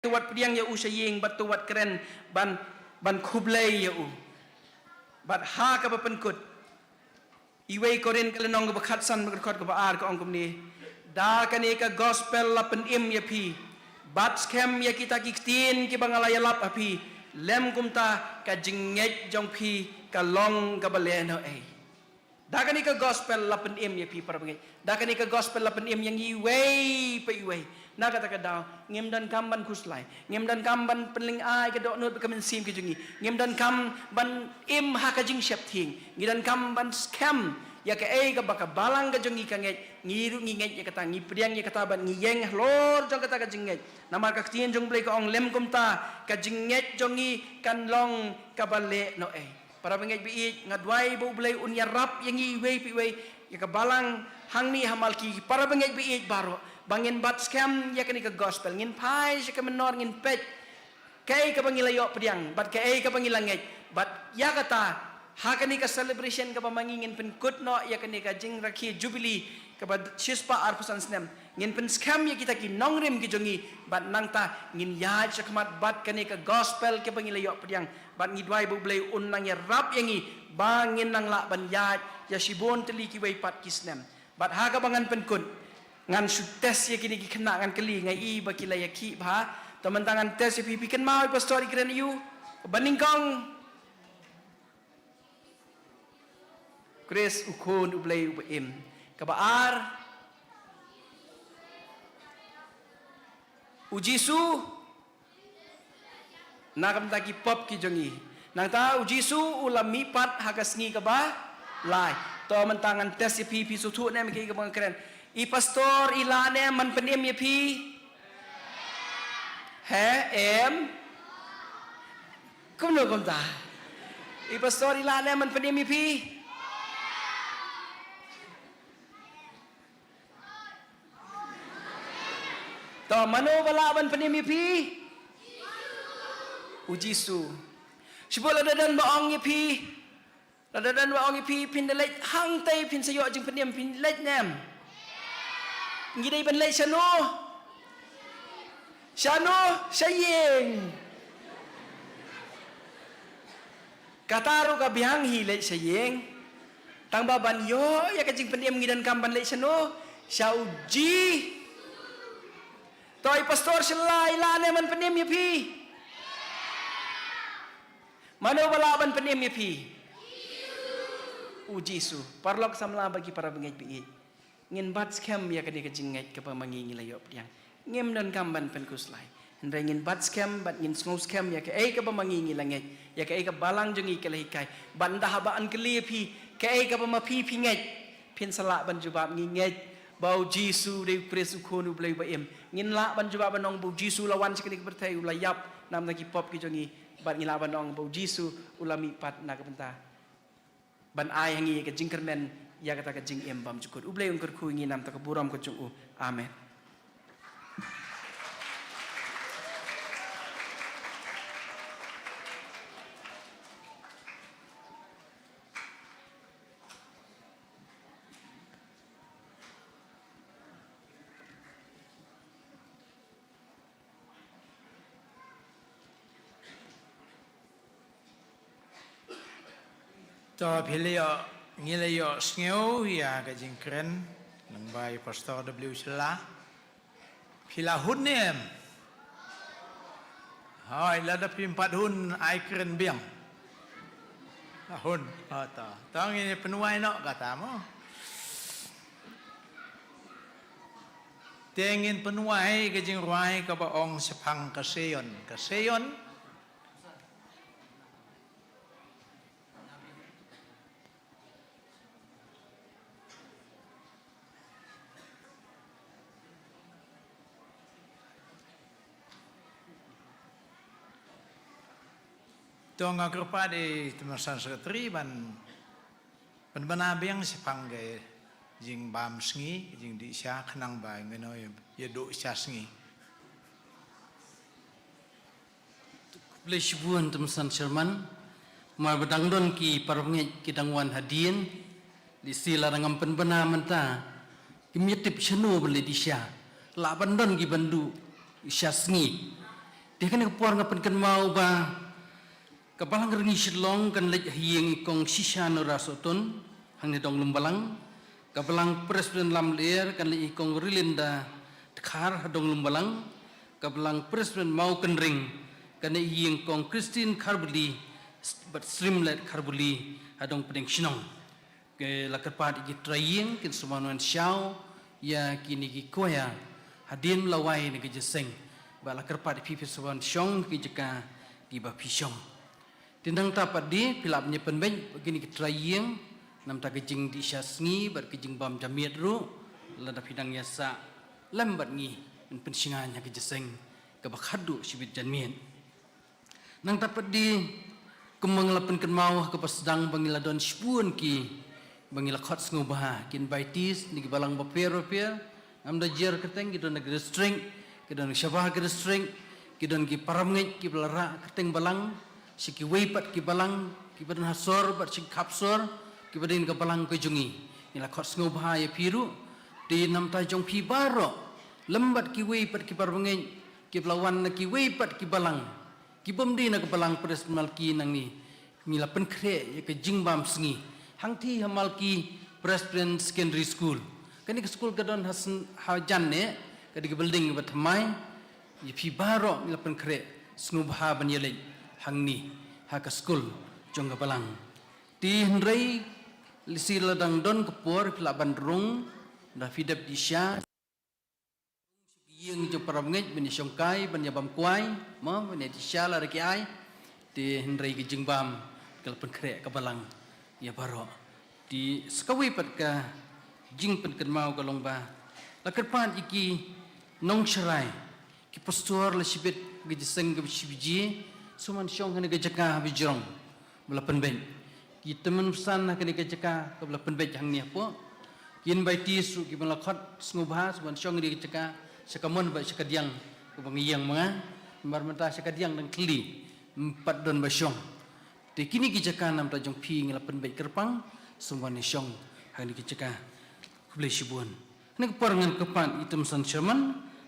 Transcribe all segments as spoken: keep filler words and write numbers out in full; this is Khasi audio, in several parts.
to wat pdiang ïa u sha ïing bad to wat kren ban, ban khublei ïa u. Bad ha kaba pynkut, Iwei Korinth ka lynnong kaba khatsan, bad ka dkhot kaba ar, ka ong kumne: Da kane ka gospel la pynim ïa phi bad skhem ïa kita ki ktien kiba nga la ïalap ha phi, lym kumta ka jingngeit jong phi ka long kaba lehnohei. Da kane ka gospel la pynim ïa phi, para bangeit. Da kane ka gospel la pynim ïa ngi iwei pa iwei. Na kata ka daw ngim donkam ban khuslai, ngim donkam ban pynlyngngai ka dohnud bad ka mynsiem ka jong ngi, ngim donkam ban im ha ka jingsheptieng. Ngi donkam ban skhem ïa kaei kaba ka balang ka jong ngi ka ngeit, ngi ruh ngi ngeit ïa kata, ngi pdiang ïa kata bad ngi ïeng halor jong kata ka jingngeit. Namar ka ktien jong U Blei ka ong, lym kumta ka jingngeit jong ngi kan long kaba lehnohei. Para bangeit ba ïeit, nga duwai ba U Blei un ïarap ïa ngi iwei pa iwei, ïa ka balang hangne ha Malki, para bangeit ba ïeit baroh, ba ngin bat skhem ïa kane ka gospel, ngin phai sha ka mynnor, ngin peit kaei kaba ngi la ïoh pdiang bad kaei kaba ngi la ngeit. Bad ïa kata, ha kane ka celebration kaba ma ngi, ngin pynkut noh ïa kane ka jingrakhe Jubilee kaba shispah arphew san snem. Ngin pynskhem ïa kita ki nongrim ki jong ngi bad nangta ngin ïaid shakhmat bad kane ka gospel kaba ngi la ïoh pdiang. Bad ngi duwai ba U Blei un nang ïarap ïa ngi ba ngin nang lah ban ïaid ïa shibun tylli kiwei pat ki snem. Bad ha kaba ngan pynkut, ngan shu test ïa kine ki khynnah, ngan kylli, nga i ba ki la ïakhih bha. To mynta ngan test ïa phi, phi kynmaw i pastor i kren ïa u? Ba nyngkong, Khrist u Khun U Blei uba im. Kaba ar, U Jisu na ka bynta ki pop ki jong ngi. Nangta U Jisu u la mihpat ha ka sngi kaba lai. To mynta ngan test ïa phi, phi sngewthuh ne em ïa kaei kaba nga kren? I pastor i lah ne em ban pynim ïa phi? He, em? Kumno kumta? I pastor i lah ne em ban pynim ïa phi? To, mano ba lah ban pynim ïa phi? U Jisu. Shibun lada don ba ong ïa phi, lada don ba ong ïa phi, phin da leit hangtei, phin sa ïoh jingpynim, phin leit ne em? Ngi dei ban leit shano? Shano? Sha ïing. Kata ruh ka biang hi, leit sha ïing. Tang ba ban ïoh ïa ka jingpynim ngi donkam ban leit shano? Sha U Ji. To, i pastor shylla i lah ne em ban pynim ïa phi? Mano ba lah ban pynim ïa phi? U Jisu. Paralok samla bad ki para bangeit ba ïeit, ngin bat skhem ïa kane ka jingngeit kaba ma ngi ngi la ïoh pdiang. Ngim donkam ban pynkhuslai, hynrei ngin bat skhem bad ngin sngewskhem ïa kaei kaba ma ngi ngi la ngeit, ïa kaei ka balang jong ngi ka la hikai. Bad ynda haba yn kylli ïa phi kaei kaba ma phi phi ngeit, phin sa lah ban jubab, ngi ngeit ba U Jisu dei U Khrist, U Khun U Blei uba im. Ngin lah ban jubab ban ong ba U Jisu u la wan sha kane ka pyrthei, u la ïap na ka bynta ki pop ki jong ngi. Bad ngi lah ban ong ba U Jisu u la mihpat na ka bynta ban ai ha ngi ka jingkyrmen ïa kata ka jingim bymjukut. U Blei un kyrkhu ïa ngi na ka bynta ka burom ka jong u. Amen. To, phi la ïoh, ngi la ïoh sngew ïa ka jingkren lyngba i Pastor W Shylla. Phi la hun ne em? Hooid, lada phim pat hun ai kren biang. La hun. Oh, to. To ngin pynwai noh kata mo. Te ngin pynwai ka jingrwai kaba ong Shaphang ka Sion. Ka Sion. To nga kyrpad ïa i tymmen basan secretary ban pynbna biang shaphang ka jingbam sngi, jingdih sha, khnang ba ngin ïoh ïa duh sha sngi. Khublei shibun tymmen basan chairman. Namar ba dang don ki para bangeit ki dang wan hadien. Lehse lada ngam pynbna mynta, kim ïatip shano ban leit dih sha. Lah ban don ki ban duh sha sngi. Te kane ka por nga pynkynmaw ba ka Balang Rngi Shillong kan leit ha ïing i Kong Shisha Nora Sohtun hangne Donglumbalang. Ka Balang Presbyterian Lamler kan leit i Kong Rilinda Dkhar ha Donglumbalang. Ka Balang Presbyterian Mawkynring kan leit ïing Kong Christine Kharbuli bad Srimlet Kharbuli ha Dongpdeng Shnong. Ki la kyrpad ïa ki trai ïing kin sumar wan shaw ïa kine ki choir hadien la wai na ka jingïaseng. Bad la kyrpad ïa phi phin sumar wan shong ki jaka kiba phi shong. Te nangta pat de phi lah ban ïa pynbeit ba kine ki trai ïing namar ka jingdih sha sngi bad ka jingbam jamiat ruh lada phi dang ïasah lem bad ngi ban pynshngaiñ ha ka jingïaseng kaba khatduh shibit janmiet. Nangta pat de kumba nga la pynkynmaw ha kaba sdang ba ngi la don shibun ki ba ngi la khot sngewbha ki invitees na ki balang bapher bapher. Namar da jer kyrteng ki don na ki district, ki don shabar ki district, ki don ki parabangeit kiba la rah kyrteng balang, sha kiwei pat ki balang kiba don ha sor bad sha ki khap sor kiba don ka balang ka jong ngi. Ngi la khot sngewbha ïa phi ruh. Te namar jong phi baroh lem bad kiwei pat ki parabangeit kiba la wan na kiwei pat ki balang ki bym dei na ka Balang Presbyterian Malki nangne, ngi la pynkhreh ïa ka jingbam sngi hangtei ha Malki Presbyterian Secondary School. Kane ka skul ka don ha sn-, ha jan ne, ka dei ka building kaba thymmai. Ïa phi baroh ngi la pynkhreh sngewbha ban ïaleit hangne ha ka skul jong ka balang. Te hynrei lehse la dang don ka por phi lah ban rung da phi dep dih sha ïing jong parabangeit ban ïa shongkai ban ïa bam kwai, mo, ban ïa dih sha lada ki ai. Te hynrei ka jingbam ka la pynkhreh ka balang ïa baroh. Te sa kawei pat ka jingpynkynmaw ka long ba la kyrpad ïa ki nongsharai, ki pastor la shibit ka jingïaseng kaba shibit, sumar shong ha kane ka jaka ba jrong ba la pynbeit. Ki tymmen basan ha kane ka jaka kaba la pynbeit hangne hapoh. Ki invitees ruh kiba la khot sngewbha sumar shong ha kane ka jaka sha kamon bad sha kadiang kaba ngi ïeng ma nga. Namar mynta sha kadiang dang thylli, ym pat don ba shong. Te kine ki jaka namar jong phi ngi la pynbeit kyrpang sumar shong ha kane ka jaka. Khublei shibun. Kane ka por ngan kyrpad ïa i tymmen basan chairman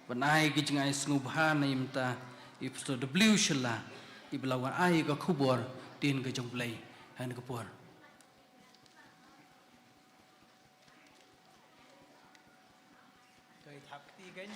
ban ai ka jingai sngewbha na i mynta i Pastor W Shylla iba la wan ai ka khubor ktien ka jong U Blei ha kane ka por. Kai thap ti kan.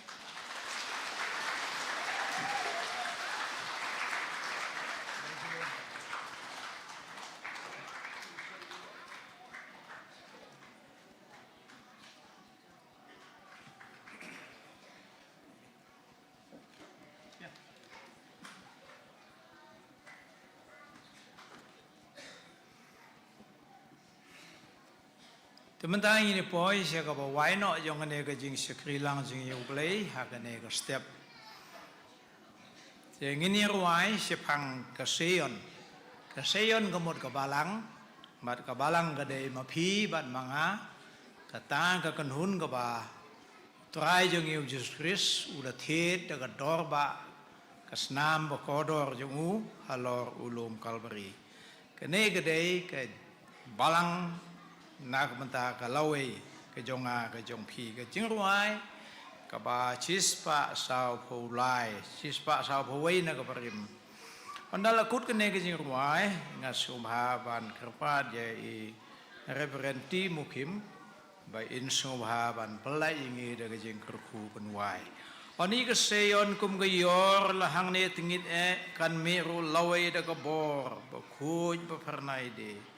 Te mynta ngin ïa poi sha kaba wai noh jong kane ka jingshakri lang jong U Blei ha kane ka step. Te ngin ïa rwai shaphang ka Seion. Ka Seion ka mut ka balang, bad ka balang ka dei ma phi bad ma nga, kata ka kynhun kaba Trai jong ngi U Jisu Khrist u la thied da ka dor ba ka snam ba kordor jong u halor u lum Kalbari. Kane ka dei ka balang na ka bynta ka lawei ka jong nga ka jong phi, ka jingrwai kaba shispah sawphew lai, shispah sawphew wei na ka barim. Hynda la kut kane ka jingrwai, nga sngewbha ban kyrpad ïa i Reverend T Mukhim, ba in sngewbha ban pynlait ïa ngi da ka jingkyrkhu kynwai. Oni ka Seion kum ka ïor la hangne tyngit eh, kan mih ruh lawei da ka bor ba khuid ba phyrnai de.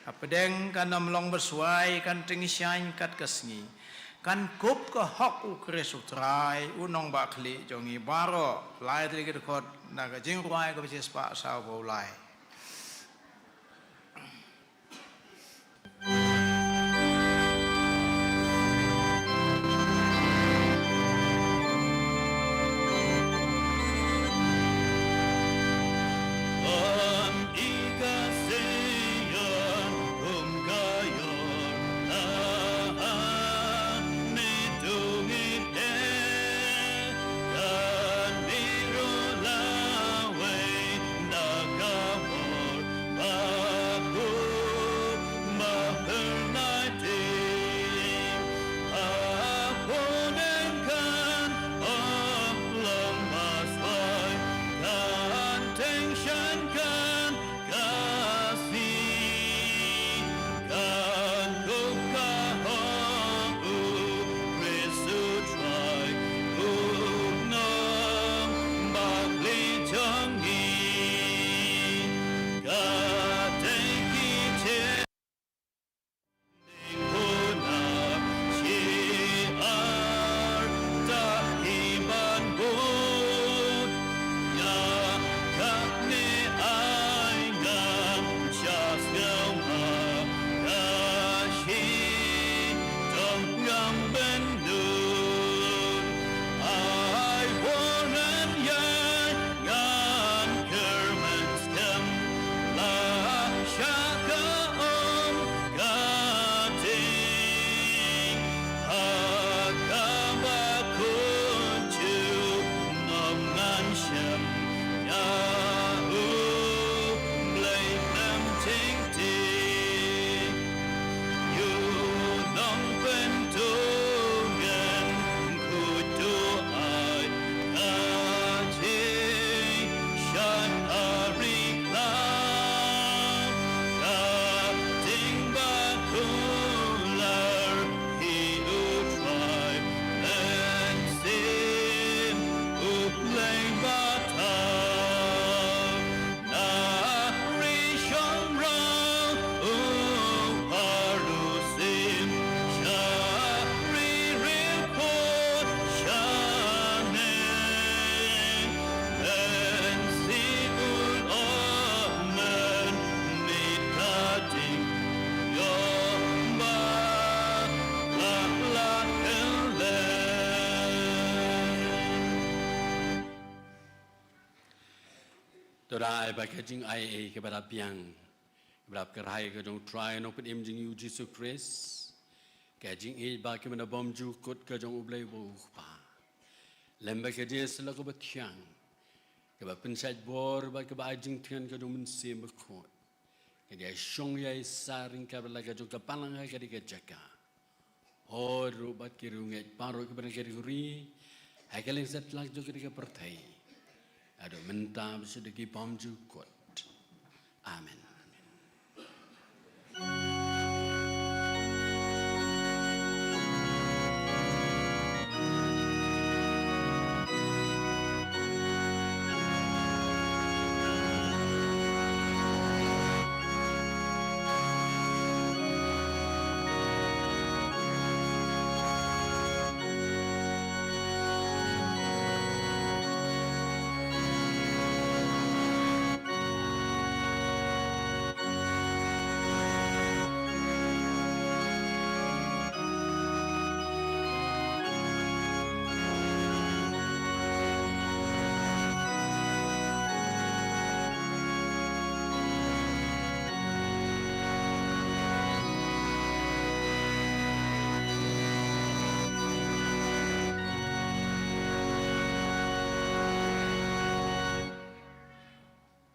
Hapdeng kan ym long ba swai, kan tyngshaiñ kat ka sngi. Kan kup ka hok U Khrist U Trai, U Nongbah Khlieh jong ngi baroh. Lai tylli ki dkhot na ka jingrwai kaba shispah sawphew lai. Trai ba ka jingaiei kaba da biang, kaba da kyrhai ka jong Trai Nongpynim jong ngi u Jisu Khrist, ka jingïeit ba ka mynta bymjukut ka jong U Blei U Kpa, lem bad ka jingïasyllok kaba thiang, kaba pynshait bor bad kaba ai jingthngan ka jong u Mynsiem Bakhuid, ka jingïashong ïaisar ryngkat bad la ka jong ka balang ha ka dei ka jaka, hoi ruh bad ki riewngeit baroh kiba na ka dei ka ri, ha ka lyngkha satlak jong ka dei ka pyrthei, haduh mynta bad shaduh ki bymjukut. Amen.